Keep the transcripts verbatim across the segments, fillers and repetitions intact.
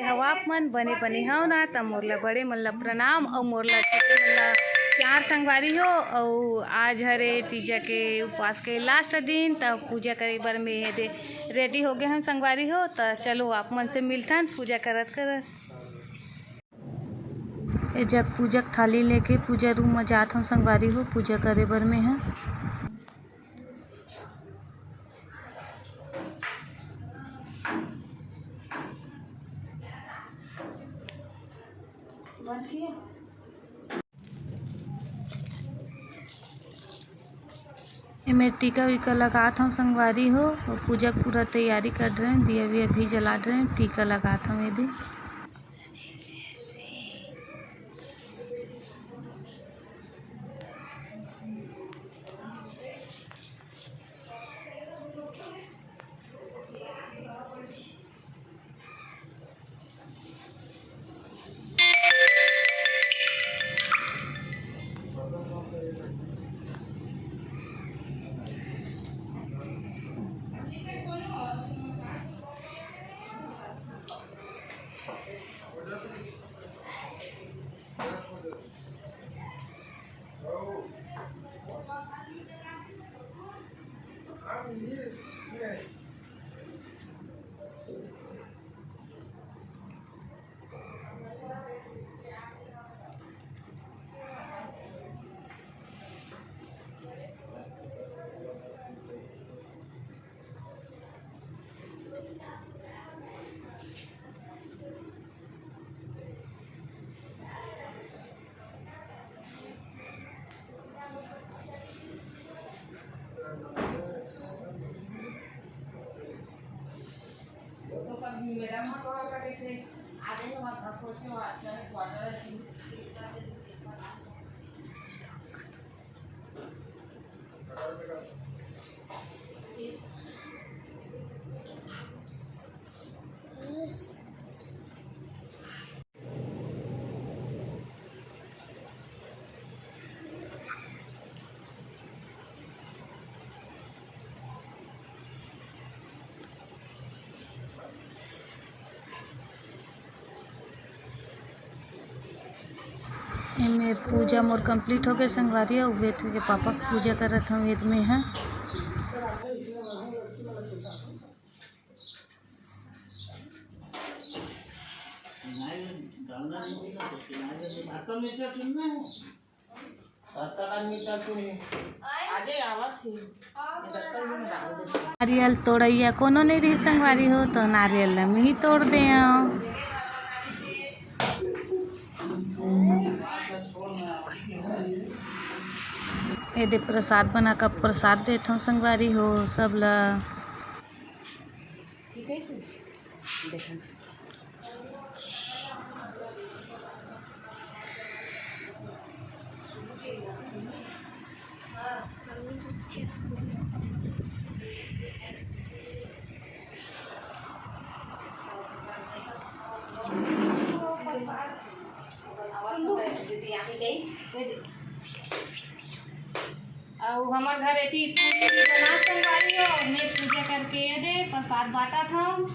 हव आप मन बने बने हव ना, त मोर ला बड़े मन ला प्रणाम अउ मोर ला छोटे मन ला प्यार संगवारी हो। अउ आज हरे तीजा के उपवास के लास्ट दिन, त पूजा करे बर में एदे रेडी हो गे हन संगवारी हो। त चलो आप मन से मिलथन पूजा करत करत। ए जग पूजा के थाली लेके पूजा रूम म जात हव संगवारी हो, पूजा करे बर में ह। एमे टीका वीका लगात हव संगवारी हो, अउ पूजा के पूरा तैयारी कर रहे हैं, दिया विया भी जला रहे हैं, टीका लगात हव एदे। ए मेर पूजा मोर complete हो गए संगवारी, अउ वेद के पापा के पूजा करत हव वेद में ह। नारियल तोड़इया कोनो नइ रही संगवारी हो, तो नारियल ल मैं ही तोड़ दे हव। एदे प्रसाद बना के प्रसाद देत हव संगवारी हो सब ल। अउ हमर घर एती पूरी भी बना संगवारी हो, मैं पूजा करके एदे प्रसाद बांटत हव।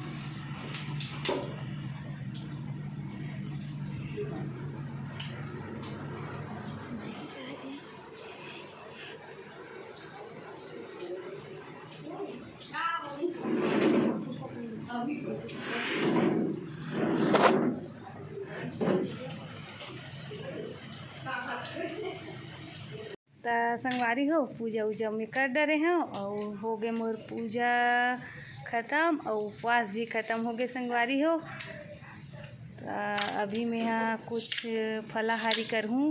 त संगवारी हो, पूजा उजा मैं कर डरे हव अउ हो गे मोर पूजा खतम अउ उपवास भी खतम हो गे संगवारी हो। त अभी मैं हा कुछ फलाहारी करहूँ,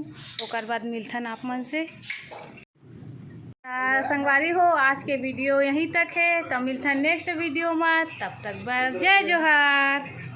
ओकर बाद मिलथन आप मन से। त संगवारी हो, आज के video यहीं तक हे, त मिलथन next video मा। तब तक बर जय जोहार।